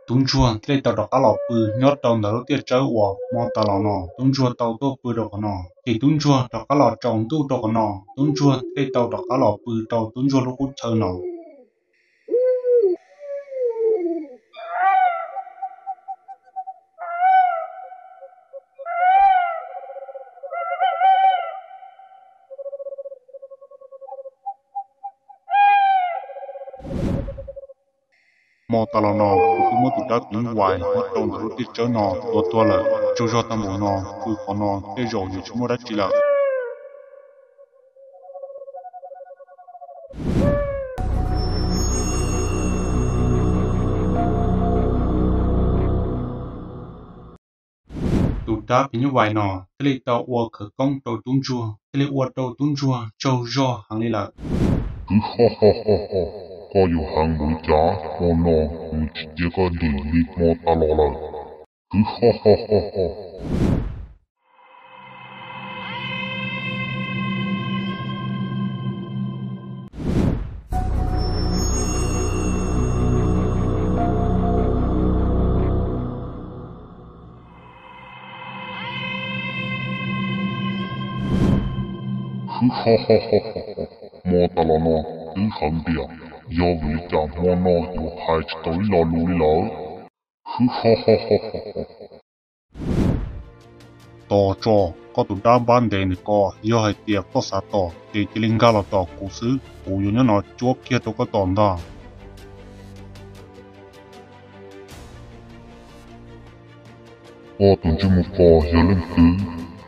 Tub ntsuag thiaj li tau rov qab los pw nyob rau ntawm lub tiaj tsawb uas hmo tas los no tub ntsuag tau tuaj pw rau qhov no. Ces tub ntsuag rov qab los tsaus ntuj rau qhov no, tub ntsuag thiaj li tau rov qab los pw rau tub ntsuag lub qub chaw no. Hmo tas los no kuv twb muab tus dab phim nyuj vais nyob rau ntawm lub tiaj tsawb no tua tuag lawm. Tsaug zog tag npaum no, pw qhov no tej zaum yuav tsis muaj dab tsi lawm. Tus dab phim nyuj vais no thiaj li tau ua khawv koob rau tub ntsuag, thiaj li ua rau tub ntsuag tsaug zog heev li lawm. Kwv ho ho ho ho, koj yuav heev npaum li cas, hmo no kuv tsis cia koj dim li hmo tas los lawm. Kwv ho ho ho ho. Kwv ho ho ho ho ho, hmo tas los no twb hawv npias, yog vim li cas hmo no yuav hais tsis tau ib lo lus li lawm. Kwv ho ho ho ho ho. Tos tso, koj tus dab npab ntev ntawm ko, yog hais tias koj xav tos ces cia li nkag los tos kuv xwb, kuv yuav nyob no cuab kiag rau koj tos ntag. Koj tus ntsej muag ko yog leej twg?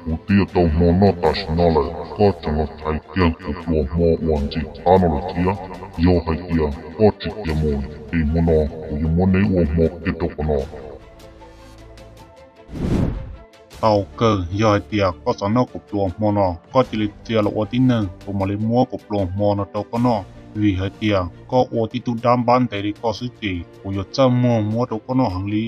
Kuv twb yuav tau hmo noj tam sim no lawm, koj tseem los thaiv kiag kuv pluas hmo uas ntxim qab no lawm thiab. Yog hais tias koj tsis khiav mus, ces hmo no kuv yuav muab neb ua hmo kiag rau qhov no. Tau kawg, yog hais tias koj xav noj kuv pluas hmo no, koj cia li txia los ua tib neeg, kuv mam li muab kuv pluas hmo no rau koj noj. Vim hais tias koj ua tib tug dab npab ntev li koj xwb ces kuv yuav txaj muag muab rau koj noj heev li.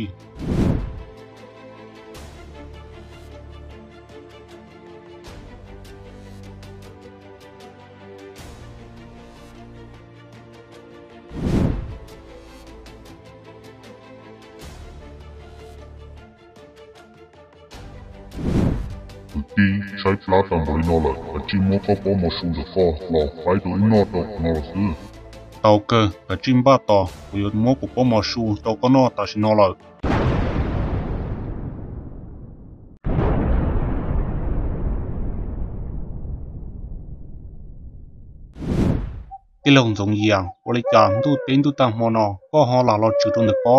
Kwv tij, tshaib plab tau npaum li no lawm, kav tsij muab koj pob mov su ntawm koj los faib rau wb noj rau qhov no los xwb. Tau kawg, kav tsij npaj tos, kuv yuav muab kuv pob mov su rau koj noj tam sim no lawm. Tij laug Ntxoov Yias, ua li cas ntuj teb ntuj tag hmo no koj ho lam los tshwm rau ntawm ko?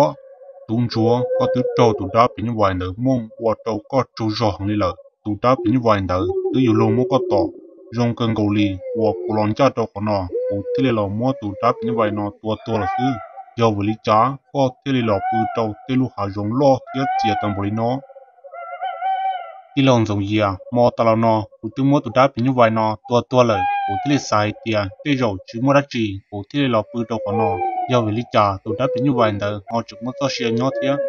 Tub ntsuag, koj twb raug tus dab phim nyuj vais ntawd muab ua rau koj tsaug zog heev li lawm. Tus dab phim nyuj vais ntawd twb yuav luag muab koj tom zoo kawg nkaus li. Uas kuv los ncaj rau qhov no, kuv thiaj li los muab tus dab phim nyuj vais no tua tuag lawm xwb. Yog vim li cas koj thiaj li los pw rau tej lub hav zoov loj thiab txias tau npaum li no? Tij laug Ntxoov Yias, hmo tas los no kuv twb muab tus dab phim nyuj vais no tua tuag lawm, kuv thiaj li xav hais tias tej zaum tsis muaj dab tsi, kuv thiaj li los pw rau qhov no. Yog vim li cas tus dab phim nyuj vais ntawd ho tseem muaj txoj sia nyob thiab?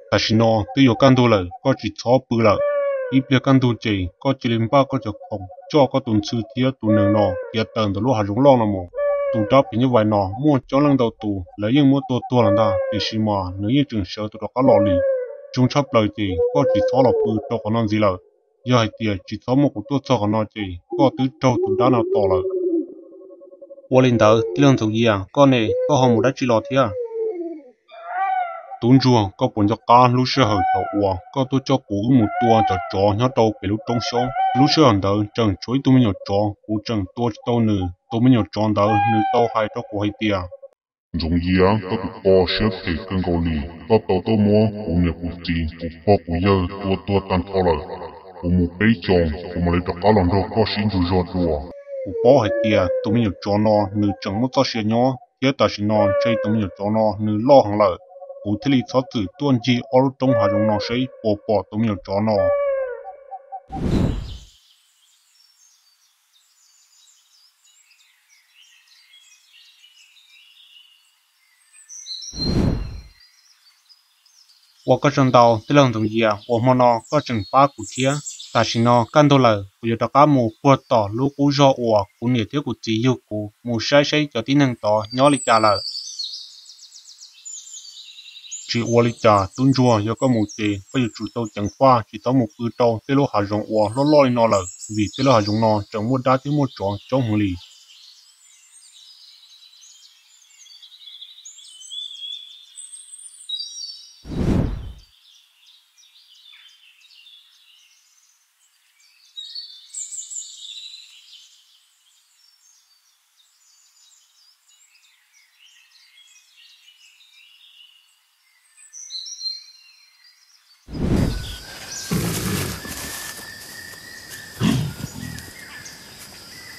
Tam sim no twb yuav kaj ntug lawm, koj tsis txhob pw lawm. Ib pliag kaj ntug ces koj cia li npaj koj cov khoom, coj koj tus ntxhw thiab tus nees no khiav tawm ntawm lub hav zoov loj no mus. Tus dab phim nyuj vais no muaj coob leej ntau tus, lawv yeej muab tua tuag los ntag, tiam sis mas nws yeej tseem sawv tau rov qab los li. Zoo tshaj plaws ces koj tsis txhob los pw rau qhov no ntxiv lawm. Yog hais tias tsis txhob muab kuv tuaj txog qhov no ces koj twb raug tus dab no tom lawm. Ua li ntawd tij laug Ntxoov Yias, koj ne, koj ho mus dab tsi los thiab? Tub ntsuag, koj puas nco qab lub sij hawm thaum uas koj tuaj coj kuv wb mus tua cov tsov nyob rau pem lub roob xyoob? Lub sij hawm ntawd tseem tshuav ib tug me nyuam tsov, kuv tseem tua tsis tau nws. Tus me nyuam tsov ntawd nws tau hais rau kuv hais tias, Ntxoov Yias, koj tus ko siab phem kawg nkaus li, koj tau tuaj muab kuv niam kuv txiv, kuv pog kuv yawg tua tuag tag nrho lawm. Kuv mus peb xyoos kuv mam li rov qab los nrog koj sib ntsug zog dua. Kuv paub hais tias tus me nyuam tsov no nws tseem muaj txoj sia nyob, thiab tam sim no ntshe tus me nyuam tsov no nws loj heev lawm. Kuv thiaj li txhob txwm tuaj ncig ob lub roob hav zoov no seb puas pom tus me nyuam tsov no. Ua koj tsaug ntau tij laug Ntxoov Yias uas hmo no koj tseem pab kuv thiab. Tam sim no kaj ntug lawm, kuv yuav rov qab mus puag tom lub qub zog uas kuv niam thiab kuv txiv yug kuv mus saib seb cov tib neeg tod nyob li cas lawm. Tsis ua li cas, tub ntsuag, yog koj mus ces koj yuav tsum tau ceev faj, tsis txhob mus pw rau tej lub hav zoov uas loj loj li no lawm, vim tej lub hav zoov no tseem muaj dab thiab muaj tsov coob heev li.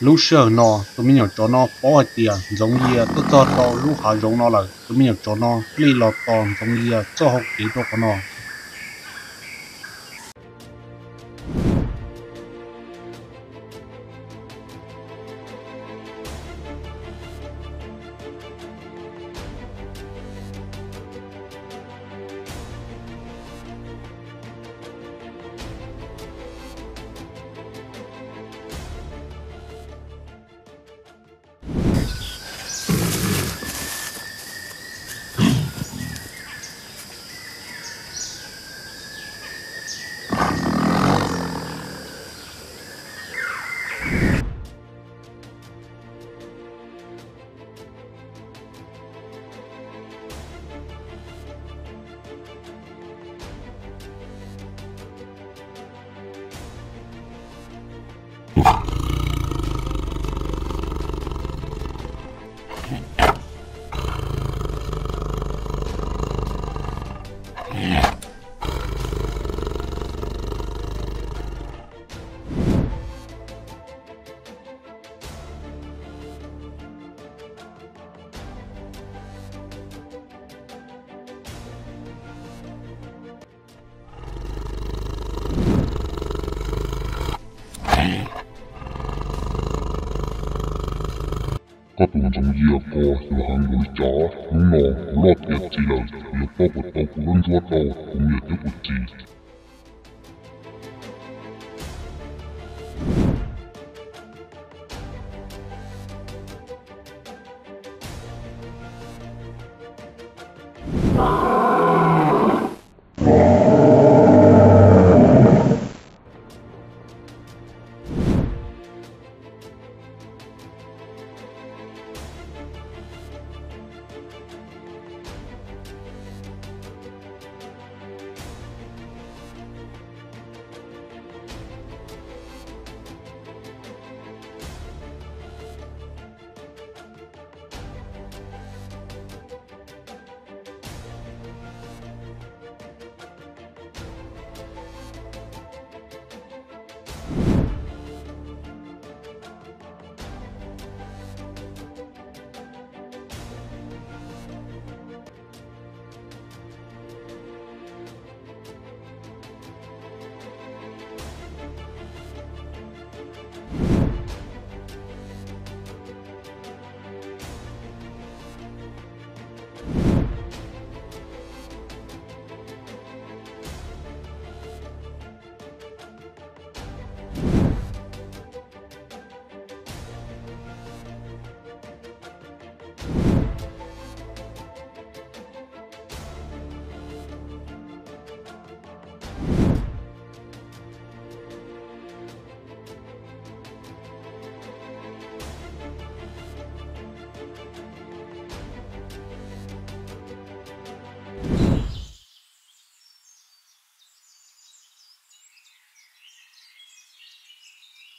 Lub sij hawm no tus me nyuam tsov no paub hais tias Ntxoov Yias tuaj txog rau lub hav zoov no lawm, tus me nyuam tsov no thiaj li los tos Ntxoov Yias txoj hau kev rau qhov no. Koj tus Ntxoov Yias ko yuav heev npaum li cas? Hnub no kuv loj tiav txim lawm, kuv yuav pauj kom tau kuv lub ntsej rau kuv niam thiab kuv txiv.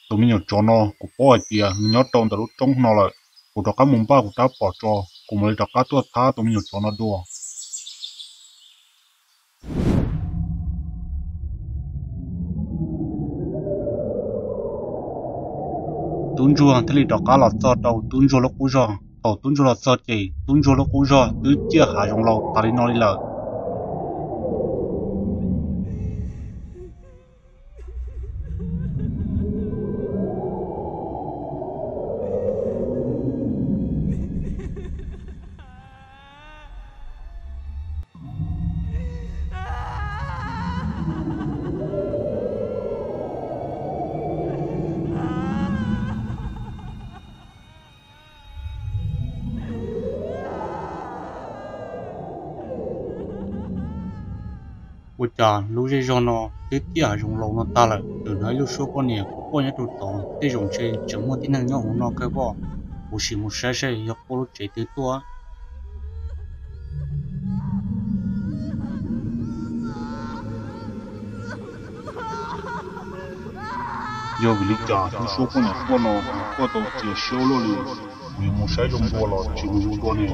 Tus me nyuam tsov no kuv paub hais tias nws nyob rau ntawm lub roob no lawm. Kuv rov qab mus npaj kuv rab phom tso, kuv mam li rov qab tuaj thab tus me nyuam tsov no dua. Tub ntsuag thiaj li rov qab los txog rau tub ntsuag lub qub zog. Thaum tub ntsuag los txog ces tub ntsuag lub qub zog twb ciaj hav zoov laus tas li no li lawm. Ua cas lub zej zog no twb tiaj hav zoov laus no tag lawm, tseem hnov ib lub suab poj niam quaj quaj nyob rau tod, tej zaum ntshe tseem muaj tib neeg nyob hauv no kawg pob. Kuv sim mus saib saib yog quaj lub tsev twg tuaj. Yog vim li cas lub suab poj niam quaj no quaj tau txias siab ua luaj li? Kuv yuav mus saib zoo dua los tsis mus zoo dua ne?